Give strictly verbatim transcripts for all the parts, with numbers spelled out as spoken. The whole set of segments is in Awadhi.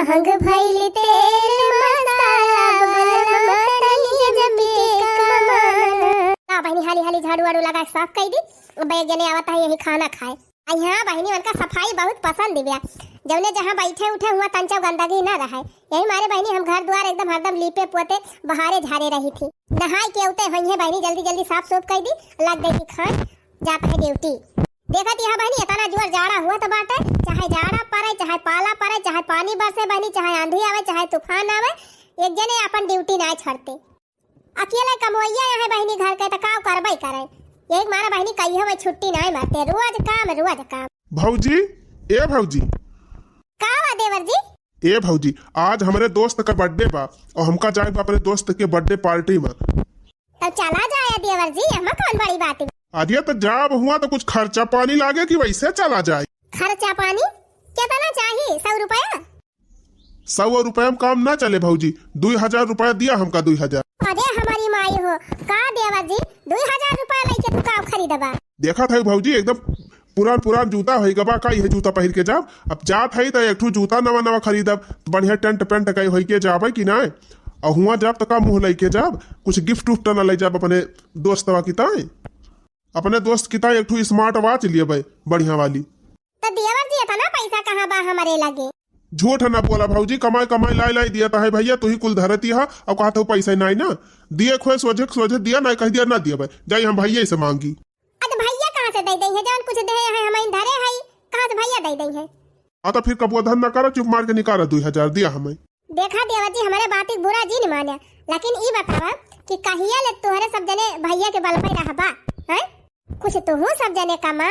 अंग भइल तेल मसाला, बलमा तनी जब के कमाना। ला बहिनी, हाली हाली झाड़ू वाड़ू लगा के साफ कइ दी। अब एक जने आवत है यही खाना खाए। आ यहाँ बहिनी, उनका सफाई बहुत पसंद बा, जौने जहाँ बैठे उठे हुआ तंचौ गंदगी न रहे। यही मारे बहिनी, हम घर द्वार एकदम हरदम लीपे पोते, बहारे झारे रही थी। नहाए के उते होइहैं बहिनी, जल्दी जल्दी साफ सूफ कइ दी, लग गई थी खान, जात है ड्यूटी। देखत यहाँ बहिनी, इतना जोर जाड़ा हुआ तो बाटे, चाहे जाड़ा पड़े, चाहे पाला पड़े, चाहे पानी बरसे बहिनी, चाहे आंधी आवे, चाहे तूफान आवे, एक जने अपन ड्यूटी नाय छोड़ते। अकेले कमवैया यहाँ बहिनी घर के, तो का करबै करे? यही मारा बहिनी कहियो में छुट्टी नाय मारते, रोज काम, रोज काम। भौजी, ए भौजी। का बा देवर जी? ए भौजी, आज हमरे दोस्त का बर्थडे बा और हमका जाए बा अपने दोस्त के बर्थडे पार्टी में। तो चला जाए देवर जी, एमा कौन बड़ी बात बा? अरे तो जाब हुआ तो कुछ खर्चा पानी लागे कि वैसे चला जाए? खर्चा पानी कितना चाही? सौ रुपया? सौ रुपया में काम ना चले भौजी, दुई हजार रुपया दिया हमका, दुई हजार। अरे हमारी माई हो, का देवर जी, दुई हजार रुपया लइके तू का खरीदबा? देखत है भौजी, एकदम पुरान पुरान जूता होइ गबा का, इहे जूता पहिर के जाब। अब जात है तो एक ठो जूता नवा नवा खरीदब, तो बढ़िया टेंट पेंट कई होइ के जाबे कि नाय। और हुआ जाब तो का मुँह लइके जाब, कुछ गिफ्ट उफ्ट ना ले जाब अपने दोस्तवा की ताई। अपने दोस्त की ताई एक ठो स्मार्ट वॉच लियबे बढ़िया वाली। तो देवर जी, इतना पैसा कहाँ बा हमरे लगे? झूठ ना बोला भौजी, कमाई कमाई लाई लाई दिया तो है भैया, तू ही कुल धरती हा और कहा तो पैसा नाय ना। दिए खोए सोझे सोझे दिया, नाय कह दिया ना दियबे, जाई हम भैया से मांगी। अरे भैया कहाँ से दे देइहैं? जौन कुछ दे है हम धरे है, कहाँ से भैया दे देइहैं? हाँ तो फिर कबुआ धन ना करा, चुप मार के निकाला दुई हजार दिया हमें। देखा देवर जी, हमरे बात के बुरा जिन मान्या, लेकिन ई बतावा कि कहिया ले तोहरे सब जने भैया के बल पे रहबा, हैं? कुछ तुहू सब जने कमा,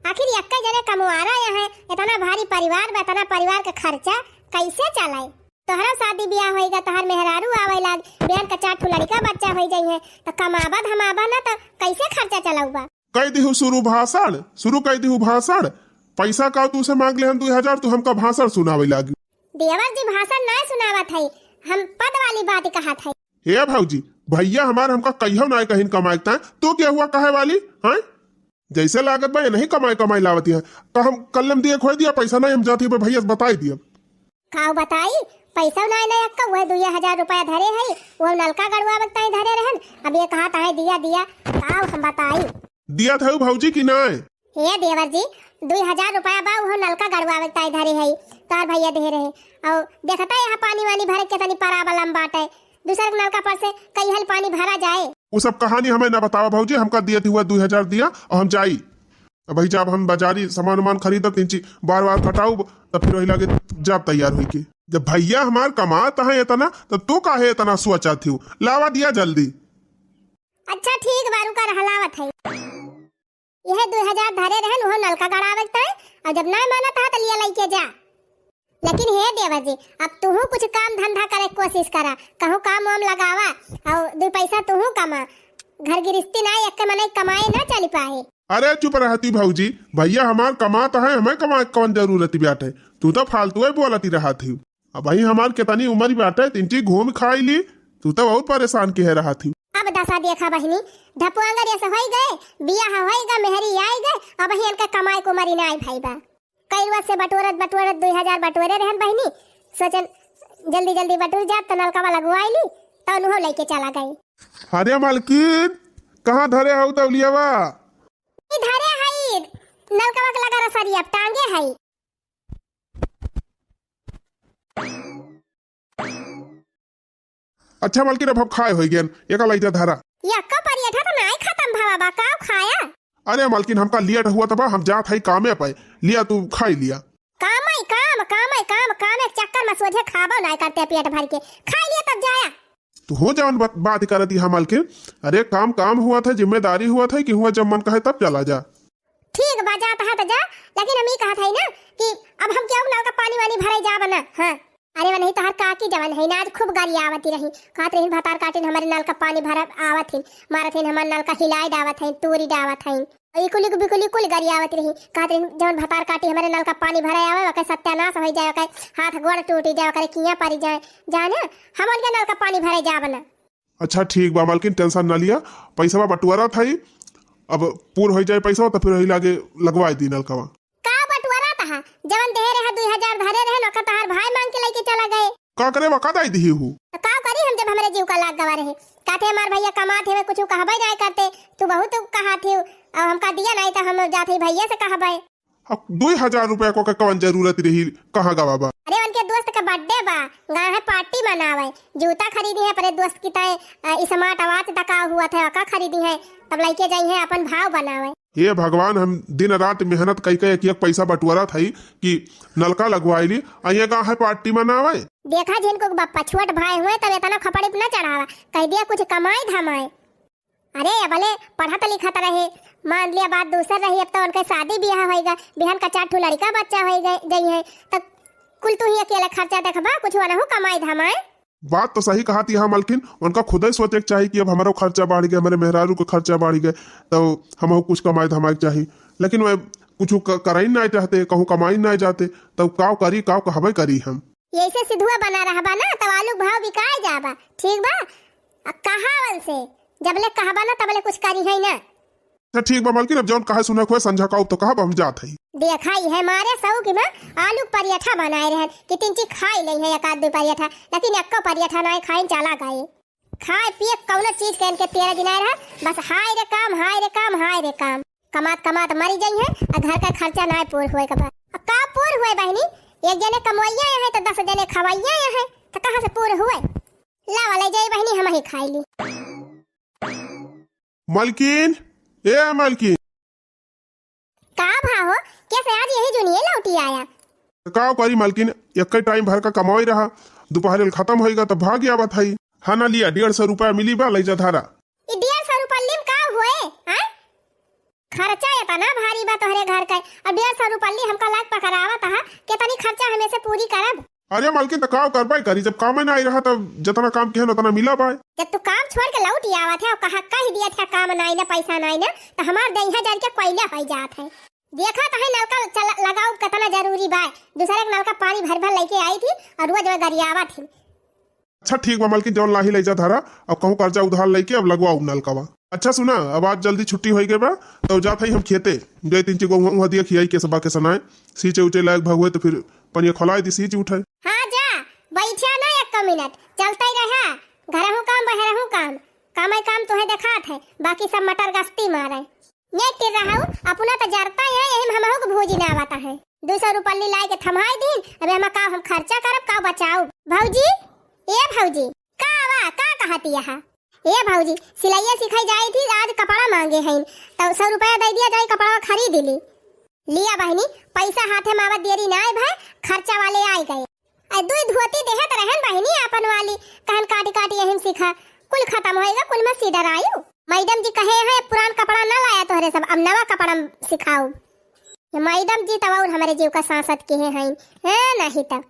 आखिर एक्के जने कमवारा यहाँ, इतना भारी परिवार बा, इतना परिवार के खर्चा कैसे चलाए? तोहरा शादी ब्याह होइगा, तोहर मेहरारू आवे लाग, बिहान का चार ठो लड़का बच्चा होइ जाइहैं, तो कमाबा धमाबा ना, तो कैसे खर्चा चलउबा? कह दिहु शुरू भाषण, शुरू कह दिहु भाषण। पैसा का तू से मांग लेहन दुई हजार, तू हमका भाषण सुनावे लागी। देवर जी, भाषण ना सुनावत है, हम पद वाली बात कहत है। हे भौजी, भैया हमार हमका कहियो ना कहिन कमाए के ताईं, तू के हुआ कहे वाली, हैं? जैसे लागत बा, ये नहीं कमाई कमाई लावती है। का हम कल्लम दिए खोए दिया, पैसा नहीं, हम जाती बा भैया से बताई दिया। काऊ बताई, पैसा नाय ना अक्का, वह दुइया हजार रुपया धरे है, वो नलका गड़वावे के ताई धरे रहन। अब ये कहा ताहे दिया दिया, काऊ हम बताई। दिया था भौजी की नाय? हे देवर जी, दुई हजार रुपया बा, वो नलका गड़वावे के ताई धरे है, तार भैया दे रहे। और देखता यहाँ पानी वानी भरे के तनी problem बाटे, दूसर के नलका पर से कई हल पानी भरा जाए। वो सब कहानी हमें ना बतावा भौजी, हमका दिया थी हुआ दुई हजार दिया और हम जाई। अब भाई, जब हम बाजारी सामान उमान खरीदब, तीन चीज बार बार कटाउब, तब फिर वही लागे जब तैयार होई के। जब भैया हमार कमात है इतना, तो तू काहे इतना सोचत हिउ? लावा दिया जल्दी। अच्छा ठीक बा, रुका रहलावत है। यह दो हजार धरे रहन, उहो नलका गड़ावे के ताई, और जब ना मानत है तो लिया लइके जा। लेकिन हे देवर जी, अब तुहू कुछ काम धंधा करे के कोशिश करा, कहूँ काम वाम लगावा, और दो पैसा तुहू कमा। घर गिरस्ती ना, एक मनई कमाए ना चल पाए। अरे चुप रहती भौजी, भैया हमार कमात है, हमें कमाए के कौन जरूरत बाटे? तू तो फालतू ही बोलती रहत ही। अब भाई हमार कितनी उम्र बाटे, तीन चीज घूम खाई ली, तू तो बहुत परेशान के है रहत ही। अब दशा देखा बहिनी, ढपुआंगर ऐसे होई गए, बियाह होई गए, मेहरी आई गए, अब ही इनका कमाए को मरी ना आई भाई बा। कई रोज से बटोरत बटोरत दुई हजार बटोरे रहन बहिनी, सोचन जल्दी जल्दी बटोर जात तो नलका वाला गुआई ली, तो उन्हों लेके चला गए। अरे मालकिन, कहाँ धरे हऊ तौलियावा? ई धरे हई, नलकवा के लगा रसरिया टांगे हई। अच्छा मालकिन, अब हम खाए होई गेन, एका लइजा धरा। यक्का परियठा तो नाय खत्म भवा बा, काव खाया? अरे मालकिन, हमका लेट हुआ तबा, हम जात हई कामे पे, लिया तू खाई लिया। काम आई काम, काम आई काम, काम एक चक्कर में सोझे खाबो नाय करते पेट भर के, खाई लिया तब जाया। तू हो जवन बात, बात करत ही मालकिन। अरे काम काम हुआ था, जिम्मेदारी हुआ था कि हुआ जब मन कहे तब चला जा। ठीक बा, जात है तो जा, लेकिन हम ई कहत हई ना कि अब हम केहू नलका पानी वानी भरे जाब ना। हाँ, अरे वो नहीं तोहर काकी जवन है ना, आज खूब गरियावती रही, कहत रही भतार काटिन हमारे नलका पानी भरे आवत हिन, मारत हिन हमार नलका हिलाए डावत है, तूरी डावत है। ई कुली बिकुली कुल गरियावत रही, कहत रही जवन भतार काटी हमारे नलका पानी भरे आवे, ओके सत्यानाश हो जाए, ओके हाथ गोड़ टूट जाए, ओकरे किया पड़ जाए, जाने हम उनके नलका पानी भरे जाब ना। अच्छा ठीक बा मालकिन, tension ना लिया, पैसवा बटुआरा था ही, अब पूर हो जाए पैसवा तो फिर वही लागे लगवाए दी नलकवा। का बटुआरा तहा? जवन देहे रहे दुई हजार धरे रहे, ओका तहार भाई मांग के लेके चला का करे बा, का दाई दिही हूँ? तो का करी हम, जब हमरे जीव का लाग गवा रहे? कहते हमार भैया कमात हवे, कुछ कहबे नाय करते, तू बहुत कहात ही, अब हमका दिया नाय तो हम जात ही भैया से कहबे। अब दुई हजार रुपया को के कवन जरूरत रही, कहाँ गवा बा? अरे उनके दोस्त का birthday बा, गए हैं party मनावे, जूता खरीदी है अपने दोस्त की तय, अ, smart watch दका हुआ था, का खरीदी है, तब लइके जाई है अपन भाव बनावे। हे भगवान, हम दिन रात मेहनत कई के एक एक पैसा बटोरत हई कि नलका लगवाई ली, आ ये का है party मनावे? देखा जिनको बप्पा छोट भाई हुए तब इतना खपड़ी न चढ़ावा, कह दिया कुछ कमाए धमाए। अरे अबले पढ़त लिखत रहे, मान लिया बात दूसर रही, अब तो उनके शादी ब्याह होइगा, बिहान का चार ठो लड़का बच्चा होइगा, जई है, तब कुल तू ही अकेले खर्चा देखबा, कुछ वनहु कमाए धमाए। बात तो सही कहत हया मलकिन, उनका खुदे सोचे के चाही कि अब हमरो खर्चा बढ़ गए, हमरे मेहरारू के खर्चा बढ़ गए, तो हमहू कुछ कमाए धमाए के चाही। लेकिन वह कुछ क-, करई नाय चाहते, कहूँ कमाई नाय जाते, तब काव करी, काव कहबे करी हम। यैसे सिधुआ बना रहबा ना, तब आलू भाव बिकाए जाबा, ठीक बा? अब कहा उनसे, जबले कहबा ना, तबले कुछ करी है ना। अच्छा ठीक बा मलकिन, अब जौन कहे सुने के होए संझा का, अब तो कहब हम जात हई। देखा ही है मारे सऊ की माँ आलू के पराठा बनाए रहन कि तिनची खाई लेई है एक आध दो पराठा, लेकिन एक्को पराठा नाय खाइन चला गए। खाए पिए कौनो चीज के इनके तेरा दिन आए रहा, बस हाय रे काम, हाय रे काम, हाय रे काम। कमात कमात मरी जाई है, आ घर का खर्चा नाय पूर हुए के बाद। आ का पूर हुए बहनी, एक जने कमवैया है तो दस जने खवैया है, तो कहाँ से पूर हुए? लावा ले जाई बहनी, हम ही खाई ली। मलकिन, ए मलकिन। का भा हो, कैसे आज यही जुनिये लौटी आया? का करी मलकिन, एक टाइम भर का कमाई रहा, दोपहर खत्म होइगा तब भाग आवत हई। हाँ ना लिया, डेढ़ सौ रुपया मिली बा, लई जा धारा। ई डेढ़ सौ रुपया लीम का हुए, हाँ? खर्चा इतना भारी बा तोहरे घर का, अब डेढ़ सौ रुपया ली हमका लाग पकड़ावत हा, कितनी खर्चा हमें से पूरी करब? अरे मलकिन, त का करबे करी, जब कामे नाई रहा, तब जतना काम केहन, उतना मिला बाय। जब तू काम छोड़ के लौट ही आवत है और कहा, कह दिया था काम नाई ना, पैसा नाई ना, त हमार देहिया जर के कोयला हो जात है। देखा त है नलका चला, लगाऊ कितना जरूरी बाय। दूसरे के नलका पानी भर भर लेके आई थी और रोज में गरियावा थी। अच्छा ठीक बा मलकिन, जौन लाही लई जा धारा, अब कहूँ कर्जा उधार लेके अब लगवाऊ नलकवा। अच्छा सुना, अब आज जल्दी छुट्टी होई गए बा, तो जात हई हम खेते, दे तीन ची गो हुआ, हुआ दिया खियाई के सबा के सनाए, सींचे उचे लायक भगवे तो फिर पनिया खोलाए दी, सींच उठे। हाँ जा, बैठिया ना एक मिनट, चलते रहा, घरहू काम बहरहू काम, कामे काम तुहे देखात है, बाकी सब मटर गश्ती मारे। नेट टिर रहा हूँ, अपना तो जरता है, यही में हमहू के भूजी ना आवता है। दो सौ रुपल्ली लाए के थमाई दीन, अबे हम का हम खर्चा करब, का बचाऊ? भौजी, ए भौजी, का वा, का कहती यहाँ? ए भौजी, सिलैया सिखाई जाई थी, आज कपड़ा मांगे हैं, तो सौ रुपया दे दिया जाए, कपड़ा खरीद ली। लिया बहनी, पैसा हाथे में आवत देरी ना आए भाई, खर्चा वाले आए गए। आ दुई धोती देहत रहन बहिनी आपन वाली, कहन काटी काटी यही में सिखा, कुल खत्म होएगा, कुल में सीधा आयु। मैडम जी कहे हैं, पुरान कपड़ा ना लाया तोहरे सब, अब नवा कपड़ा में सिखाओ। ये मैडम जी तब और हमारे जीव का सांसत के हैं, हैं नहीं तब।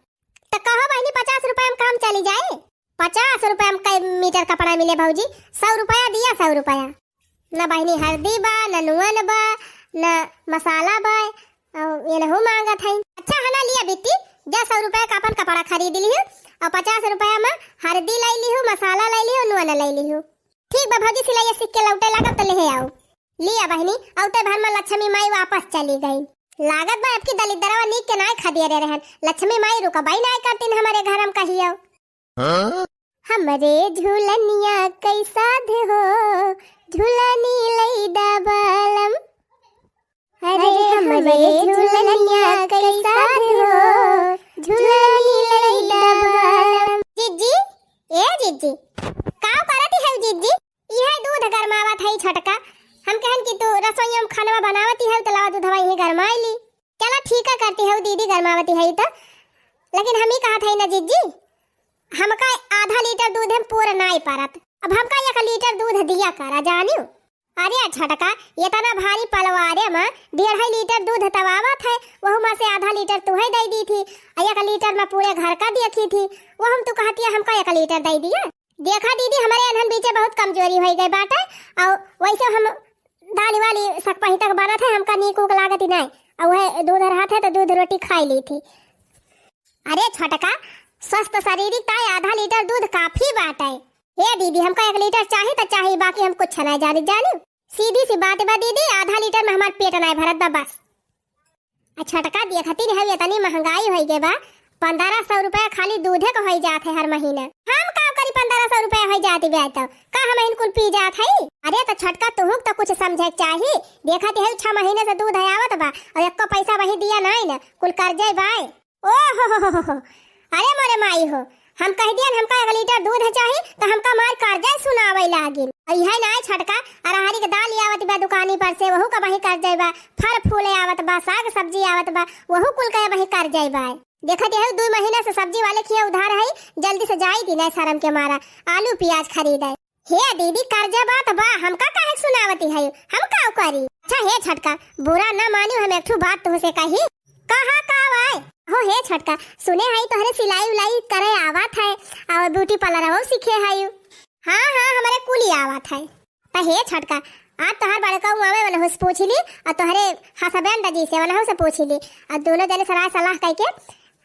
तो कहो बहिनी, पचास रुपया में काम चली जाए? पचास रुपया में कई मीटर कपड़ा मिले भौजी? सौ रुपया दिया, सौ रुपया। न बहिनी हरदी बा, न नुअन बा, न मसाला बा, अउ ये नहु मांगत हईन। अच्छा है ना, लिया बिट्टी, जा सौ रुपया का अपन कपड़ा खरीद लिहु, अउ पचास रुपया में हरदी लाई लिहु, मसाला लाई लिहु, नुअन लाई लिहु। ठीक बा भौजी, सिलैया सीख के लौटे लागब त लेहे आऊ। लिया बहिनी, अउते भर में लक्ष्मी माई वापस चली गई। लागत बा अबकी दलिद्दरवा नीक के नाय खदिया रे रहन। लक्ष्मी माई रुकबाई नाय करतीन हमरे घर में कहियो। हाँ? हमरे झूलनिया कई साध हो, झूलनी लई दा बालम। अरे हमरे झूलनिया कई साध हो, झूलनी लई दा बालम। जिज्जी, ए जिज्जी, का करत है जिज्जी? इहे दूध गरमावत है छोटका। हम कहन कि तू रसोईया में खानवा बनावती है, तो लावा दूधवा इहे गरमाई ली। चला ठीक है करती है दीदी, गरमावती है तो। लेकिन हम ही कहत है ना जिज्जी, हमका आधा लीटर दूध हम पूरा नाई पारत, अब हमका एक लीटर दूध दिया करा जानियो। अरे छोटका, इतना भारी पलवारे में डेढ़ लीटर दूध तवावत है, वहू में से आधा लीटर तुहे दे दी थी, और एक लीटर में पूरे घर का देखी थी, वो हम तू कहती है हमका एक लीटर दे दिया। देखा दीदी, हमरे अनहन बीचे बहुत कमजोरी होई गई बाटे, और वैसे हम दाली वाली सकपही तक बनत है, हमका नीक उक लागत ही नहीं, और वह दूध रहत है तो दूध रोटी खाई ली थी। अरे छोटका, स्वस्थ शरीर ताई आधा लीटर दूध काफी बाटे। ए दीदी, हमका एक लीटर चाही तो चाही, बाकी हम कुछ नहीं जानी जानी। सीधी सी बात बा दीदी, आधा लीटर में हमार पेट नहीं भरत बा बस। आ छोटका देखती नहीं, इतनी महंगाई होई गई बा, पन्द्रह सौ रुपया खाली दूधे क होइ जात है हर महीना। हम का करी, पन्द्रह सौ रुपया होइ जात बे तो का हम इन कुल पी जात है? अरे तो छोटका, तुहू क तो कुछ समझे के चाही। देखत है छह महीने से दूध है आवत बा और एको पैसा वही दिया नाई न, कुल कर्जे बाय। ओ हो हो हो हो। अरे मोरे माई हो, हम कह दियन हमका एक लीटर दूध चाही तो हमका मार कर्जे सुनावे लागिन। और यह नाई छोटका, अरहरी के दाल आवत बा दुकानी पर से, वहू का वही कर्जे बा, फल फूल आवत बा, साग सब्जी आवत बा, वहू कुल का वही कर्जे बा। देखत है दुई महीना से सब्जी वाले खिया उधार है, जल्दी से जाई दी नाई शरम के मारा आलू प्याज खरीदे। हे दीदी, कर्जा बात बा, हमका काहे सुनावती है, हम का करी? अच्छा हे छोटका, बुरा ना मानियो, हम एक ठो बात तुहसे कही। कहा का बाय? हो हे छोटका, सुने हई तोहरे सिलाई उलाई करे आवत है और ब्यूटी पार्लर वो सीखे हई। हाँ हाँ, हमरे कुली आवत है। त हे छोटका, आज तोहर बड़का उमावे वनहु से पूछ ली और तोहरे हसबैंड जी से वनहु से पूछ ली और दोनों जने सलाह सलाह करके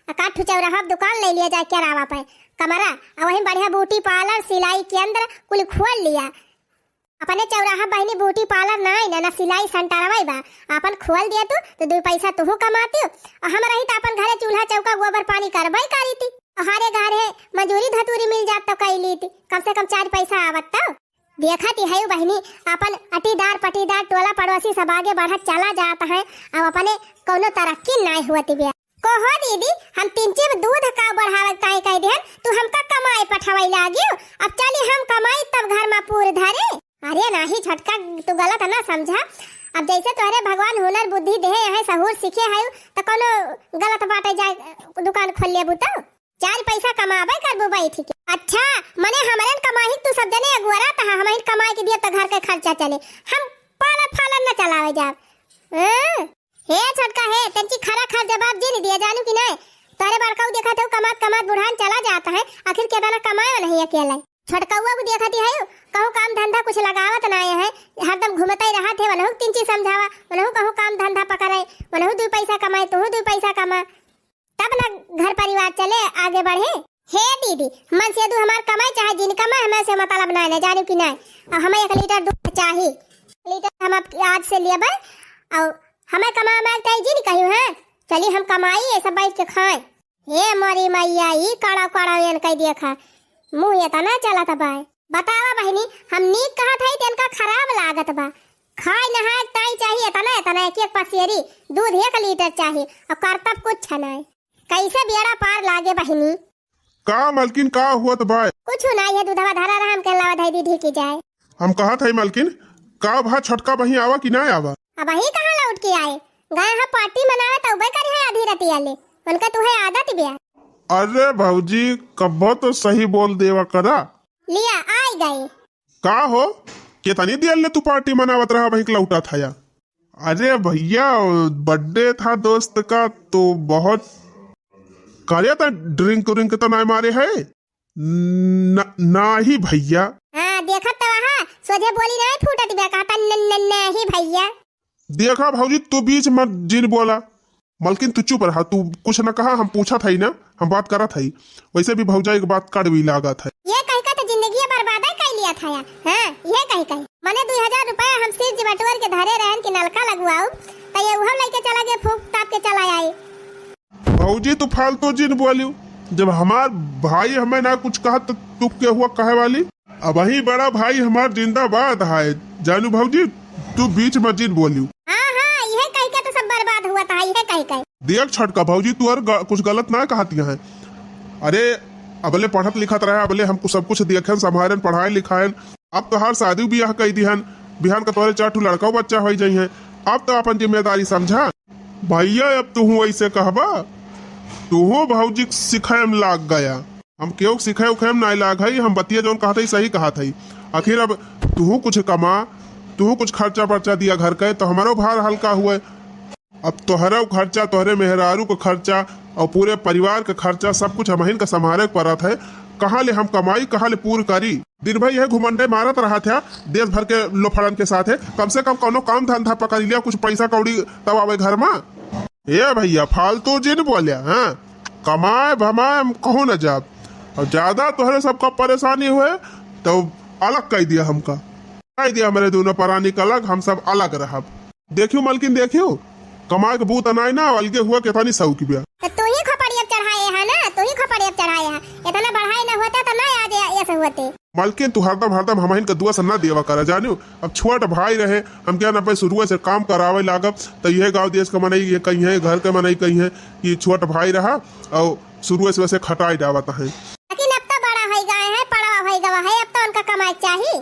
एकाध ठो चौराहा पे दुकान ले लिया जाए, क्या रावा पे कमरा, और वहीं बढ़िया ब्यूटी पार्लर, सिलाई केंद्र कुल खोल लिया। अपने चौराहा बहिनी ब्यूटी पार्लर ना है ना, ना सिलाई सेंटर बा, अपन खोल दिया तू तो दो पैसा तुहू कमाती हो, और हम रही तो अपन घरे चूल्हा चौका गोबर पानी करबे करी थी, और हरे घरे मजूरी धतूरी मिल जात तो कई ली थी, कम से कम चार पैसा आवत तो। देखत ही है बहिनी, अपन अटीदार पटीदार टोला पड़ोसी सब आगे बढ़त चला जात है, अब अपने कौनो तरक्की नाय होत बे। कहो दीदी, हम तीन चीज दूध का बढ़ावे ताई कह देहन, तू हमका कमाए पठावे लागियो। अब चली हम कमाई तब घर में पूर धरे। अरे नाही छोटका, तू गलत ना समझा। अब जैसे तोहरे भगवान हुनर बुद्धि देहे हैं, सहूर सीखे है, तो कौनो गलत बाटे जाए दुकान खोल लेबू तो? चार पैसा कमाबे करबू बैठ के। अच्छा, मने हमरन कमाही तू सब जने अगुअरा तहा, हमहिन कमाए के दिया तो घर के खर्चा चले, हम पालन फालन न चलावे जाब। हाँ? हे छोटका हे, तेंची खरा खर जवाब जिन दिया जानू कि नहीं? तोरे बड़काऊ देखत हो कमात कमात बुढ़ान चला जात है, आखिर केतना कमाए नहीं अकेले। छोटकउआ को देखत ही है, कहूँ काम धंधा कुछ लगावत ना है, हरदम घूमत ही रहत है, वनहु तिंची समझावा, वनहु कहूँ काम धंधा पकड़े, वनहु दू पैसा कमाए, तुहू दू पैसा कमा। तब ना घर परिवार चले, आगे बढ़े। हे दीदी, मन से दू हमार कमाई चाहे जिन कमाए, हमें से मतलब ना है, जानू कि नहीं। अब हमें एक लीटर दूध चाही, लीटर हम अब आज से लेबे, और हमें कमाए में तय जिन कहू है, चली हम कमाई, ऐसा बैठ के खाए। हे मोरी मैया, ई कड़ा कड़ा एन कह देखा, मुँह एतना चलत बाय। बतावा बहिनी, हम नीक कहत हई, तेनका खराब लागत बा। खाए नहाए ताई चाहिए एतना, एतना, एक, एक पसेरी, दूध एक लीटर चाही, और करतब कुछ नाय। कैसे बेड़ा पार लागे बहिनी? का मलकिन, का हुअत बाय? कुछ नाय है, दूधवा धरा रहा, हम के लावा धई दी ढीकी जाए। हम कहत हई मलकिन, का भा छोटका बही आवा कि ना आवा? अब वही कहाँ लौट के आए? गए हैं पार्टी मनावे, तउबे करी है आधी रतिया ले। उनका तुहे आदत बे। अरे भौजी, कब्बो तो सही बोल देवा करा। लिया, आई गए। का हो, कितनी देर ले तू पार्टी मनावत रहा, वहीं लौटत हया? अरे भैया, बर्थडे था दोस्त का, तो बहुत करे था, ड्रिंक व्रिंक तो ना मारे है? न-, नाही भैया। हाँ, देखत तो वहाँ सोझे बोली नहीं फूटत बे, कहता न-, न-, नहीं भैया। देखा भौजी, तू बीच में जिन बोला। मलकिन, तू चुप रहा, तू कुछ न कहा, हम पूछत हई ना, हम बात करत हई। वैसे भी भौजाई के बात कड़वी लागत है। ये कह के तो जिंदगी बर्बाद कर लिया था यार। हाँ, ये कह कह मने दो हजार रुपया हम सिर जी बटोर के धरे रहन कि नलका लगवाओ, तो ये उहो लेके चला गया, फूंक ताप के चला आए। भौजी, तू फालतू जिन बोलियो, जब हमार भाई हमें ना कुछ कहा तो तू के हुआ कहे वाली? अबही बड़ा भाई हमार जिंदाबाद है, जानू भौजी, तू बीच में जिन बोलियो। हाँ, हाँ, इहे कह के तो सब बर्बाद हुआ था, इहे कह के। देख छोटका भौजी, तू और ग-, कुछ गलत ना कहती हैं। अरे, अबले पढ़त लिखत रहे, अबले हमको सब कुछ देखेन, संभारेन, पढ़ाएन लिखाएन। अब तोहार शादी बियाह कई दिहन, बिहान का तोहरे चार ठो लड़का बच्चा होई जइहें। अब तो अपन जिम्मेदारी समझा। भैया, अब तुहू ऐसे कहबा, तुहू भौजी के सिखाए में लाग गया। हम केहू के सिखाए उखाए में नाई लाग हई, हम बतिया जौन कहत हई सही कहत हई। आखिर अब तुहू कुछ कमा, तुहू कुछ खर्चा बर्चा दिया घर के, तो हमारो भार हल्का हुए। अब तोहरा खर्चा, तोहरे मेहरारू के खर्चा और पूरे परिवार के खर्चा, सब कुछ हमहिन का संभारे के पड़त है। कहाँ ले हम कमाई, कहाँ ले पूर करी? दिन भर यह घुमंडे मारत रहत है देश भर के लोफड़न के साथ है। कम से कम कौनो काम धंधा पकड़ लिया, कुछ पैसा कौड़ी तब आवे घर में। ए भैया, फालतू जिन बोल्या, हाँ? कमाए भमाए हम कहूँ न जाब। और ज्यादा तोहरे सबका परेशानी हुए तो अलग कह दिया हमका, कह दिया हमरे दोनों परानी का अलग, हम सब अलग रहब। देखियो मलकिन, देखियो, कमाए के बूत अनाए ना, अलगे हुआ के तानी सऊ की ब्याह। तो तू ही खोपड़ी अब चढ़ाए है ना, बाटे। मलकिन, तू हरदम, हरदम हमहिन के दुआ से ना देवा करा, जानियो। अब छोट भाई रहे, हम क्या ना भाई शुरुए से काम करावे लागब, त इहे गाँव देश के मनई ये कहिहैं, घर के मनई कहिहैं कि छोट भाई रहा और शुरुए से वैसे खटाई डावत हैं। लेकिन अब तो बड़ा होई गए हैं, पड़वा होई गवा है, अब तो उनका कमाई चाही।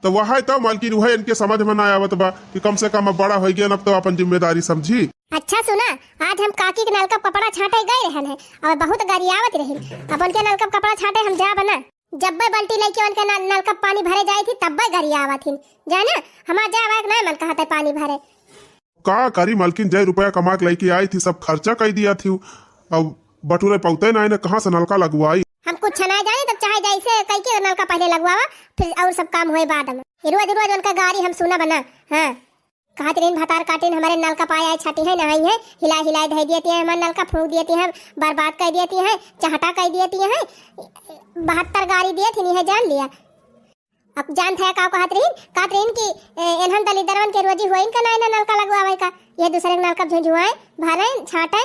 तो वह है तो मलकिन, वह इनके समझ में ना आवत बा कि कम से कम अब बड़ा होई गया, अब तो अपन जिम्मेदारी समझी। अच्छा सुना, आज हम काकी के नलका कपड़ा छांटे गए रहन है और बहुत गरियावत रही। अब उनके नलका कपड़ा छांटे हम जाब ना, जब्बे बाल्टी लेके उनके नल-, नलका पानी भरे जाई थी, तब्बे गरियावत हिन। जाना, हमार जाए वाए के ना मन कहत है पानी भरे। का करी मलकिन, जय रुपया कमा के लेके आई थी, सब खर्चा कर दिया थी। अब बटुरे पौते ना, इन्हें कहाँ से नलका लगवाई? हम कुछ ना जानी, तब चाहे जैसे कह के नलका पहले लगवावा, फिर और सब काम होए बाद में। रोज रोज उनका गारी हम सुना बना। हाँ, कहत रहीन भतार काटिन हमारे नलका पाए आए छाटी है, नहाई है, हिला हिला धई दियती है, हमारे नलका फूंक दियती है, बर्बाद कर दियती है, चहटा कर दियती है, बहत्तर गारी दियत ही नहीं है, जान लिया। अब जानत है का कहत रहीन, कहत रहीन कि ए, एनहन दलिद्दरवन के रोजी होइन का ना, इन्हें नलका लगवावे का, ये दूसरे के नलका झुंझुआए, भरे, छाटे।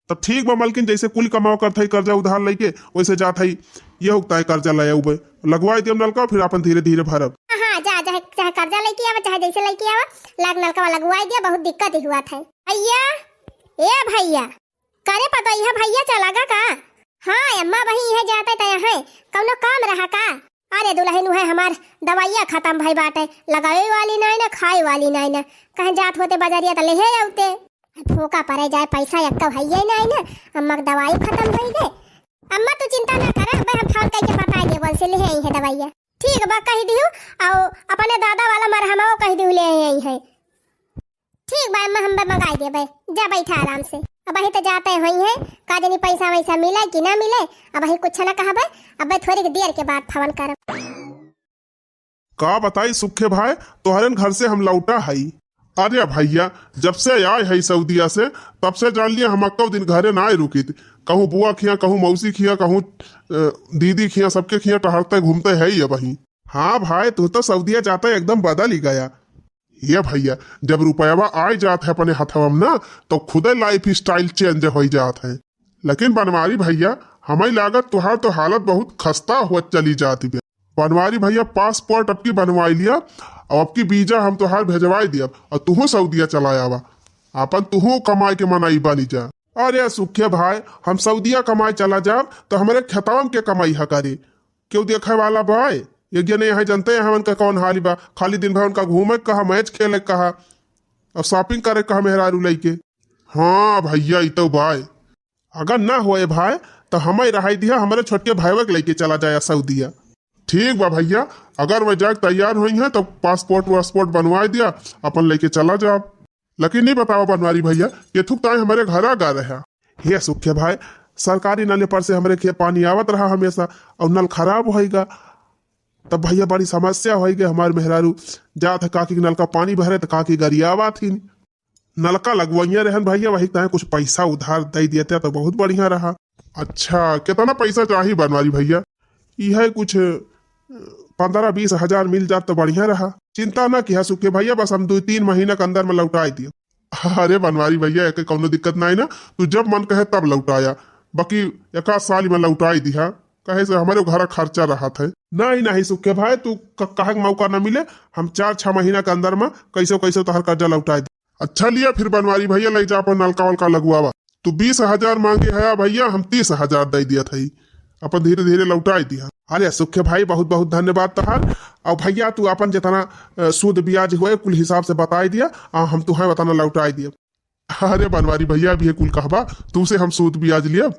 तब ठीक बा मलकिन, जैसे कुल कमाओ करत है कर्जा उधार लेके, वैसे जात है ये हुकता है कर्जा ले आउबे, लगवाई दियम नलका, फिर अपन धीरे धीरे भरब। हाँ, जा, चाहे, चाहे कर्जा लेके आवा, चाहे जैसे लेके आवा, लाग नलका लगवाई दिया, बहुत दिक्कत ही हुआ था। भैया, ए भैया, करे पतोहिया भैया चला गा का? हाँ अम्मा, वही इहे जाते तय है, कौनो काम रहा का? अरे दुल्हन, उहे हमार दवाइया खत्म भई बाटे, लगावे वाली नाई ना, खाए वाली नाई ना, कहीं जात होते बजरिया त लेहे आउते। फोका परे जाए, पैसा एक्का भैया नाई ना, अम्मा के दवाई खत्म होई गए। अम्मा तू चिंता ना कर, अबे हम फोन करके बता दे, बोल से लेहे आई है दवाइया। ठीक बा, कह दिहु, और अपने दादा वाला मरहमाओ कह दिहु ले आई है। ठीक बा अम्मा, हम बे मंगाई देबे, जा बैठा आराम से। अब वही तो जाते होई है, का जानी पैसा वैसा मिले कि ना मिले, अब वही कुछ ना कहबे, अब थोड़ी देर के बाद फोन करब। का बताई सुखे भाई, तोहरन घर से हम लौटा हई। अरे भैया, जब से आए हई सऊदिया से, तब से जान लिया हम अक्को दिन घरे ना रुकित। कहूँ बुआ खिया, कहूँ मौसी खिया, कहूँ, अ, दीदी खिया, सबके खिया टहरते घूमते है ही अब ही। हाँ भाई, तू तो सऊदिया जाता एकदम बदल ही गया। ये भैया, जब रुपयावा आए जात है अपने हथवा में ना, तो खुदे lifestyle change होई जात है। लेकिन बनवारी भैया, हमें लागत तुहार तो हालत बहुत खस्ता होत चली जात बे। बनवारी भैया, passport अबकी बनवाई लिया, और अबकी visa हम तुहार भेजवाई दियब, और तुहू सऊदिया चला आवा, अपन तुहू कमाई के मनई बनी जा। अरे सुखे भाई, हम सऊदिया कमाई चला जाब, तो हमरे खेतवा में के कमाई ह करे? केहू देखे वाला बाय? एक जने यहाँ जनते हैं हमन का कौन हाल बा, खाली दिन भर उनका घूमे के कहा, match खेले के कहा, और shopping करे के कहा मेहरारू लइके। हाँ भैया, ई तो बाय। अगर ना होए भाई, तो हमें रहाई दिया, हमरे छोटके भाईवा के लइके चला जाया सऊदिया। ठीक बा भैया, अगर वह जाके तैयार होई है, तो passport वासपोर्ट बनवाई दिया, अपन लइके चला जाब। लेकिन नहीं बतावा बनवारी भैया, केथुक ताई हमरे घरा गा रहा। हे सुखे भाई, सरकारी नले पर से हमरे खेत पानी आवत रहा हमेशा, और नल खराब होइगा, तब भैया बड़ी समस्या होइगा। हमार मेहरारू जात है काकी के नल का पानी भरे, तो काकी गरियावा थी, नलका लगवाइया रहन भैया, वही ताई कुछ पैसा उधार दे दिया तो बहुत बढ़िया रहा। अच्छा, कितना पैसा चाही बनवारी भैया? यह कुछ पन्द्रह बीस हजार मिल जात तो बढ़िया रहा। चिंता ना किया सुखे भैया, बस हम दो तीन महीना के अंदर में लौटाई दियो। अरे बनवारी भैया, एके कौनो दिक्कत ना है ना, तू जब मन कहे तब लौटाया, बाकी एक आध साल में लौटाई दिया, कहे से हमारे घर खर्चा रहत है। नहीं, नहीं सुखे भाई, तू क-, कहे के मौका ना मिले, हम चार छह महीना के अंदर में कैसो कैसो तोहर कर्जा लौटाई दे। अच्छा लिया फिर बनवारी भैया, ले जा अपन नलका वलका लगवावा। तू बीस हजार मांगे है भैया, हम तीस हजार दे दिया था, अपन धीरे धीरे लौटाई दिया। अरे सुखे भाई, बहुत बहुत धन्यवाद तोहार। और भैया तू अपन जितना, अ, सूद ब्याज हुए कुल हिसाब से बताई दिया, आ हम तुहे उतना लौटाई दिया। अरे बनवारी भैया, अभी ये कुल कहबा, तुमसे हम सूद ब्याज लिया,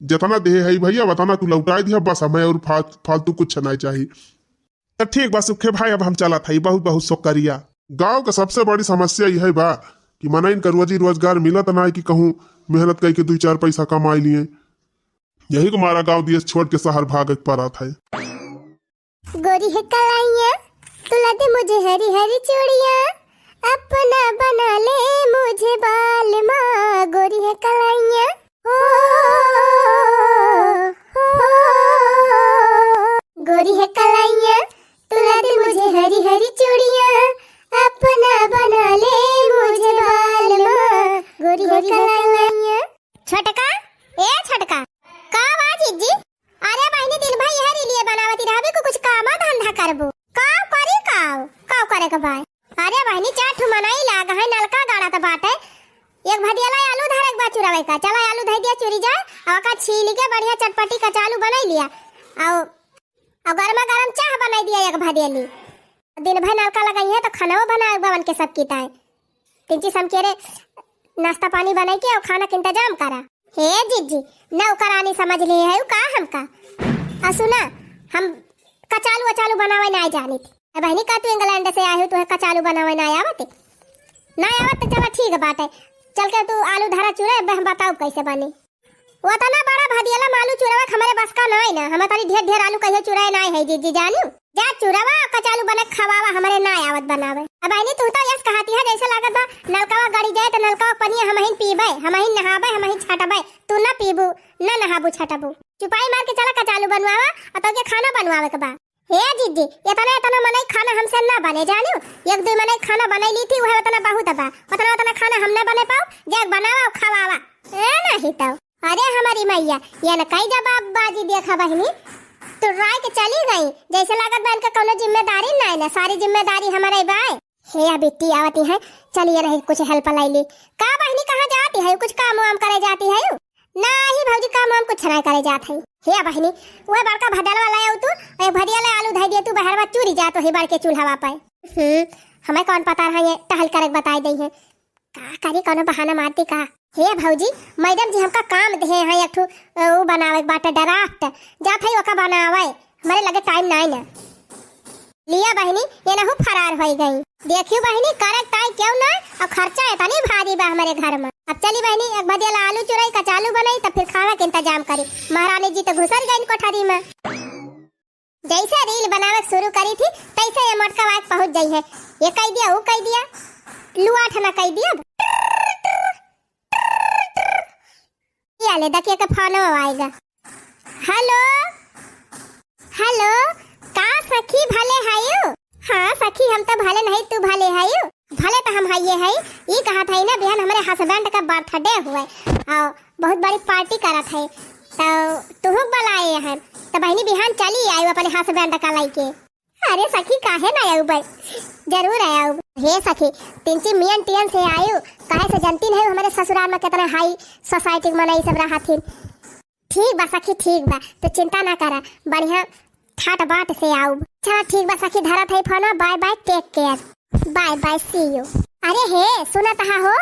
जितना देहे है भैया उतना तू लौटाई दिया, बस हमें और फा-, फालतू कुछ नहीं चाहिए। तो ठीक बा सुखे भाई, अब हम चलत हई, बहुत बहुत शुक्रिया। गांव के सबसे बड़ी समस्या यह बा कि मनइन का रोजी रोजगार मिलत ना है कि कहूँ मेहनत करके दो चार पैसा कमाई लिए। यही को मारा गांव दिए छोड़ के शहर भागे के पड़त है। गोरी है कलाइया, तू ला दे मुझे हरी हरी चूड़ियाँ, अपना बना ले मुझे बालमा। गोरी है कलाइया, ओ, ओ, गोरी है कलाइया, तू ला दे मुझे हरी हरी चूड़ियाँ, अपना बना ले मुझे बालमा। गोरी है कलाइया। छोटका, ए छोटका, का बा जिज्जी? अरे बहिनी, दिन भर यह रीलिये बनावती छील के बढ़िया चटपटी कचालू बनाई लिया, और, और गरमा गरम चाह बनाई दिया एक भदेली। दिन भर नलका लगाई है तो खाना बनावे बवन के सब की ताई। तिनची समकेरे नाश्ता पानी बनाई के और खाना के इंतजाम करा। हे जिज्जी, नौकरानी समझ लिए है का हमका? आ सुना, हम कचालू अचालू बनावे ना जानित। ए बहनी, का तू इंग्लैंड से आए हो, तुहे कचालू बनावे ना आवत? ना आवत तो चला ठीक बाटे, चल के तू आलू धरा चुरे, अब हम बताऊ कैसे बनी। वो तना बड़ा भदियला मालू चुरवा हमरे बस का नाई ना, हम तनी ढेर ढेर आलू कहियो चुराए नाई है जिज्जी जानियो। जा चुरवा कचालू बने खवावा, हमरे नाई आवत बनावे। अब बहनी तू तो यस कहती है जैसे लागत बा नलकावा गड़ी जाए तो नलकावा पनिया हमहिन पीबे, हमहिन नहाबे, हमहिन छटबे, तू ना पीबू, ना नहाबू छटबू। चुपाई मार के चला कचालू बनवावा और तो के खाना बनवावे के बा। हे जिज्जी, इतना इतना मनई खाना हमसे ना बने जानियो, एक दो मनई खाना बनाई ली थी, वह उतना बहुत बा, उतना उतना खाना हम ना बने पाओ, जे बनावा और खवावा। ए नहीं तो। अरे हमारी मैया, ये न कई जवाब बाजी देखा बहनी, तू राय के चली गई, जैसे लागत बा इनका कौनो जिम्मेदारी नहीं ना, सारी जिम्मेदारी हमारे बाय। हे या बिट्टी आवती है, चलिए रही कुछ हेल्प लाई ली। का बहनी कहाँ जाती है, कुछ काम वाम करे जाती है? नाही भौजी, काम वाम कुछ नहीं करे जात है। हे या बहनी, वह बड़का भदल वाला आऊ तू, एक भदिया ले आलू धई दिए तू, बहरवा चूरी जात वही बड़के चूल्हा पे। हम्म, हमें कौन पता रहा ये टहल करे बताई दई है। का करी, कौनो बहाना मारती का? हे भौजी, मैडम जी हमका काम दे हैं एक ठो, अ, उ बनावे के बाटे ड्राफ्ट। जात है ओका बनावे, हमारे लगे टाइम नाई ना। लिया बहिनी, ये नहु फरार होई गई। देखियो बहिनी, करे ताई क्यों ना, और खर्चा इतनी भारी बा हमारे घर में। अब चली बहिनी, एक भदिया ला आलू चुराई, कचालू बनाई, तब फिर खाना के इंतजाम करी। महारानी जी तो घुसर गई कोठरी में। जैसे रील बनावे के शुरू करी थी, तैसे ये मोटका वाइफ पहुंच गई है। ये कह दिया, वो कह दिया, लुआठ ना कह दिया। ये ले देखिए के फोन आएगा। हेलो, हेलो, का सखी भले हयू? हाँ सखी, हम तो भले नहीं, तू भले हयू? भले तो हम हइये हई। ई कहत हई ना, बिहान हमारे हस्बैंड का बर्थडे हुए, और बहुत बड़ी पार्टी करत है, तो तुहू बुलाए हैं, तो बहनी बिहान चली आयु अपने हस्बैंड का लेके। अरे सखी, काहे ना आयु भाई, जरूर आयु। हे सखी, तिनची मियन टियन से आयु, काहे से जनती नहीं हमारे ससुराल में कितना हाई सोसाइटी के मनई सब रहत हिन। ठीक बा सखी, ठीक बा, तू चिंता ना करा, बढ़िया ठाट बाट से आउब। चला ठीक बा सखी, धरत है फोन, bye bye, take care, bye bye, see you। अरे हे, सुनत हा हो?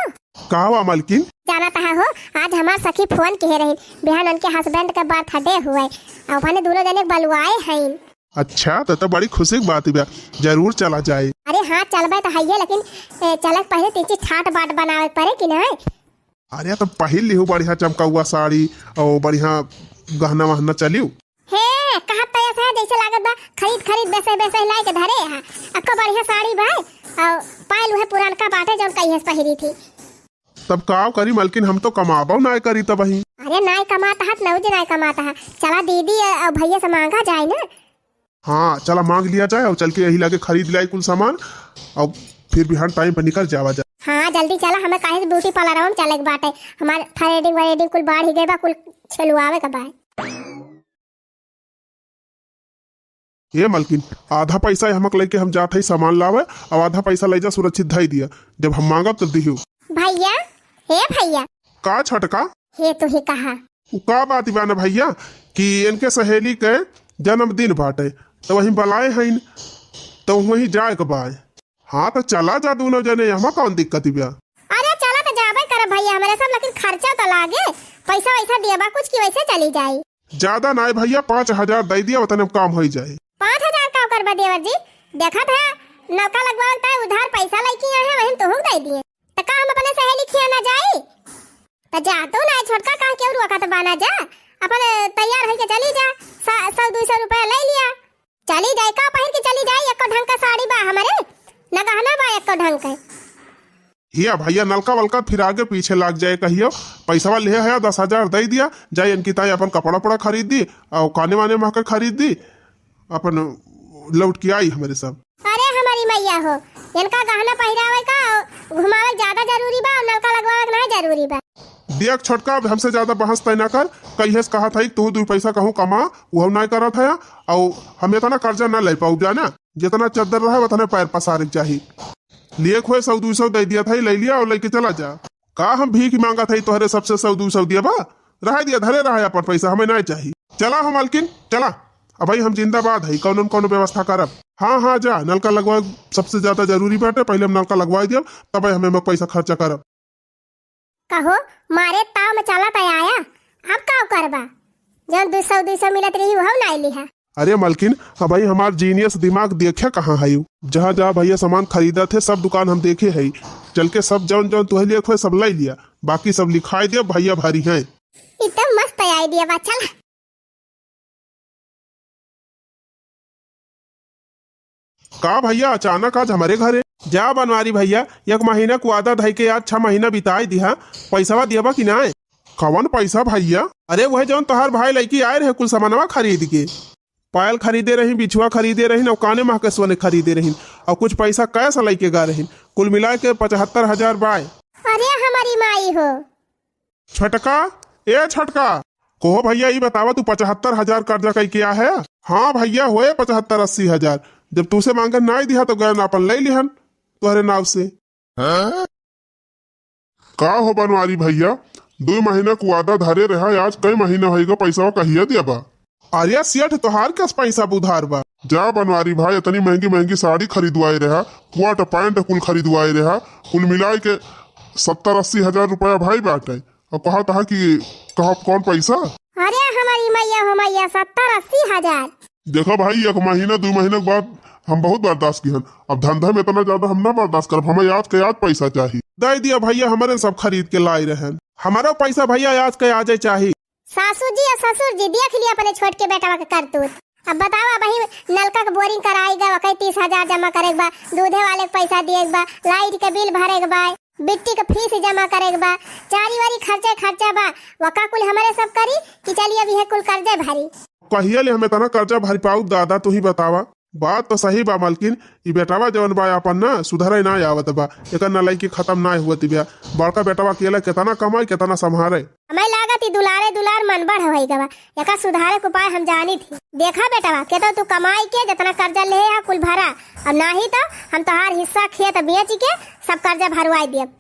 का हुआ मलकिन? जानत हा हो, आज हमार सखी फोन किहे रही, बिहान उनके हस्बैंड के बर्थडे हुए, और अपने दोनों जने बलुआए हैं। अच्छा, तो, तो बड़ी खुशी की बात बा, जरूर चला जाए। अरे हाँ, चलबे तो हइये, लेकिन, ए, चले के पहले तीन चीज ठाट बाट बनावे के पड़े कि नहीं? अरे, तो पहिर लिहू बढ़िया चमकौआ साड़ी और बढ़िया गहना वहना चलियो। हे, कहत तो ऐसा है जैसे लागत बा खरीद खरीद बेसे बेसे लाई के धरे है। अक्को बढ़िया साड़ी बा और पायल उहे पुरानका बाटे जौन कहिए से पहिरी थी। तब का करी मलकिन, हम तो कमाबो नाय करी तब ही। अरे नाय कमात हत, नौज नाय कमात है। चला दीदी और भैया से मांगा जाए ना। हाँ, चला मांग लिया जाए और चल के यही लागे खरीद लिया कुल सामान और फिर बिहान टाइम पर निकल जावा जाए। हाँ, जल्दी चला, हमें काहे से ब्यूटी पार्लर में चले के बाटे। हमार थ्रेडिंग व्रेडिंग कुल बाढ़ ही गए बा, कुल छेलुआवे के बा। ए मलकिन, आधा पैसा हमक लेके हम जात हई सामान लावे, और आधा पैसा ले जा सुरक्षित धई दिया, जब हम मांगब तब दिहू। भैया, हे भैया। का छटका? हे तू ही कहा। उ का बात बा ना भैया कि इनके सहेली के जन्मदिन बाटे, तो वहीं बुलाए हईन, तो वहीं जाए के बा। हाँ, तो चला जा दोनों जने, हमा कौन दिक्कत बा? अरे चला तो जाबे करब भैया, हमरे सब लेकिन खर्चा तो लागे, पैसा वैसा दिया बा कुछ की वैसे चली जाई। ज्यादा नाय भैया, पाँच हजार दे दिया, उतने में काम हो जाए। पाँच हजार का करबा देवर जी, देखत है नौका लगवावल तय उधार पैसा लेके आए हैं, वहीं तुहूँ दे दिए। तो का हम अपने सहेली खिया ना जाई? तो जा तू ना छोटका कह के और वक्त बाना जा, अपन तैयार होके चली जा, सा-, सौ दो सौ रुपया ले लिया, चली जाए का पहिर के चली जाए, एको ढंग का साड़ी बा हमरे, न गहना बा एको ढंग के। हिया भैया नलका वलका फिर आगे पीछे लाग जाए कहियो, पैसा लिहे है दस हजार दे दिया, जाए इनकी ताई अपन कपड़ा उपड़ा खरीद दी और काने वाने महके खरीद दी, अपन लौट के आई हमरे सब। अरे हमारी मैया हो, इनका गहना पहिरावे का और घुमावे ज्यादा जरूरी बा और नलका लगवावे के नहीं जरूरी बा। देख छोटका, अब हमसे ज्यादा बहस तय ना कर, कहिए से कहा था तू दो पैसा कहूँ कमा, वो हम नहीं करत है, और हम इतना कर्जा ना ले पाऊ जाना, जितना चद्दर रहे उतने पैर पसारे के चाही। लिए खोए सौ दो सौ दे दिया था, ले लिया और लेके चला जा। का हम भीख मांगा था तोहरे सबसे सौ दो सौ दिया बा? रहे दिया, धरे रहा अपन पैसा, हमें नाहीं चाही। चला हो मालकिन, चला। अबही हम जिंदाबाद है, कौनो न कौनो व्यवस्था करब। हाँ, हाँ, जा, नलका लगवा, सबसे ज्यादा जरूरी बाटे, पहिले हम नलका लगवाई दियब, तबे हमें पैसा खर्चा करब। कहो, मारे ताव में चला त आया, अब का करबा? जौन दुइ सौ, दुइ सौ मिलत रही, उहौ नाहीं लिहा। अरे मलकिन, अबही हमार genius दिमाग देखे कहाँ है यू? जहाँ जहाँ भइया सामान खरीदत है, सब दुकान हम देखे है। चल के सब जौन जौन तुहे लिए खोए, सब लइ लिया, बाकी सब लिखाई दे, भइया भरी हैं। ई तो मस्त idea बा, चल। का भइया, अचानक आज हमरे घरे? जा बनवारी भइया, एक महीना के वादा धइ के आज छह महीना बिताई दिहा, पैसवा दियबा कि नाय? कवन पैसा भइया? अरे उहे जौन तोहार भाई लइके आए रहे कुल सामानवा खरीद के, पायल खरीदे रही, बिछुआ खरीदे रही, और काने महकसुआ ने खरीदे रही, और कुछ पैसा cash लइके गा रही, कुल मिला के पचहत्तर हजार बाय। अरे हमारी माई हो। छोटका, ए छोटका, कहो भइया, ई बतावा, तू पचहत्तर हजार कर्जा कइके आ है? हाँ भइया, होए पचहत्तर अस्सी हजार। जब तूसे मांगन नाई दिहा तो गए ना अपन लइ लिहन तोहरे नाव से। हाँ? का हो बनवारी भइया, दुइ महीना के वादा धरे रहा, आज कई महीना होइगा, पैसा कहिया दिया बा? अरे सेठ, तोहार कस पैसा बुधार बा? जा बनवारी भाई, इतनी महंगी महंगी साड़ी खरीदवाए रहा, कोट पैंट कुल खरीदवाए रहा, कुल मिलाए के सत्तर अस्सी हजार रुपया भाई बाटे। और कहा तहा कि कहा कौन पैसा? अरे हमारी मैया हो मैया, सत्तर अस्सी हजार। देखो भाई, एक महीना दुइ महीना के बाद हम बहुत बर्दाश्त किहन, अब धंधा में इतना ज्यादा हम ना बर्दाश्त करब, हमें आज के आज पैसा चाही। दे दिया भइया, हमरे सब खरीद के लाए रहन, हमारा पैसा भइया आज के आजे चाही। सासू जी और ससुर जी, देख लिया अपने छोट के बेटवा के करतूत। अब बतावा, अबही नलका के boring कराई गा, वकई तीस हजार जमा करे के बा, दूधे वाले के पैसा दिए के बा, light के bill भरे के बा, बिट्टी के fees जमा करे के बा, चारी वारी खर्चा खर्चा बा, वका कुल हमरे सब करी कि चलिए अब यह कुल कर्जे भरी। कहिया ले हम इतना कर्जा भरी पाऊ दादा, तू ही बतावा। बात तो सही बा मलकिन, ई बेटवा जवन बा आपन ना सुधरे ना आवत बा, एकर ना लइकी खत्म ना हुआ तिबिया। बड़का बेटवा अकेला केतना कमाई, केतना संभारे। हमें लागत ई दुलारे दुलार मन बढ़ होई गवा, एकर सुधारे के उपाय हम जानी थी। देखा बेटवा, केतो तू कमाई के जितना कर्जा ले है कुल भरा, अब नाही तो हम तोहार हिस्सा खेत बेच के सब कर्जा भरवाई देब।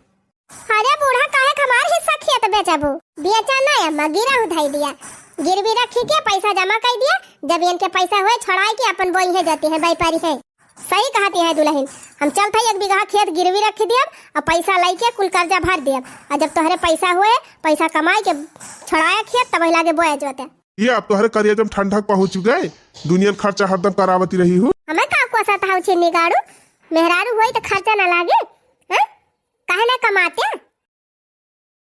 अरे बूढ़ा, काहे के हमार हिस्सा खेत बेचबू? बेचा ना अम्मा, गिरहू धई दिया, गिरवी रखी के पैसा जमा कर दिया, जब इनके पैसा हुए छोड़ाई के अपन बोई है जाती है, व्यापारी है। सही कहती है दुल्हन, हम चलत है एक बीघा खेत गिरवी रख दियब और पैसा लइके कुल कर्जा भर दियब, और जब तोहरे पैसा हुए, पैसा कमाई के छोड़ाया खेत, तब लागे बोया जोते। ये अब तोहरे करिया जब ठंडक पहुँच गए, दुनिया खर्चा हरदम करावती रही हो। हमें का कोसा था छिन्नी गाड़ू, मेहरारू होई तो खर्चा ना लागे, हैं? काहे ना कमाते?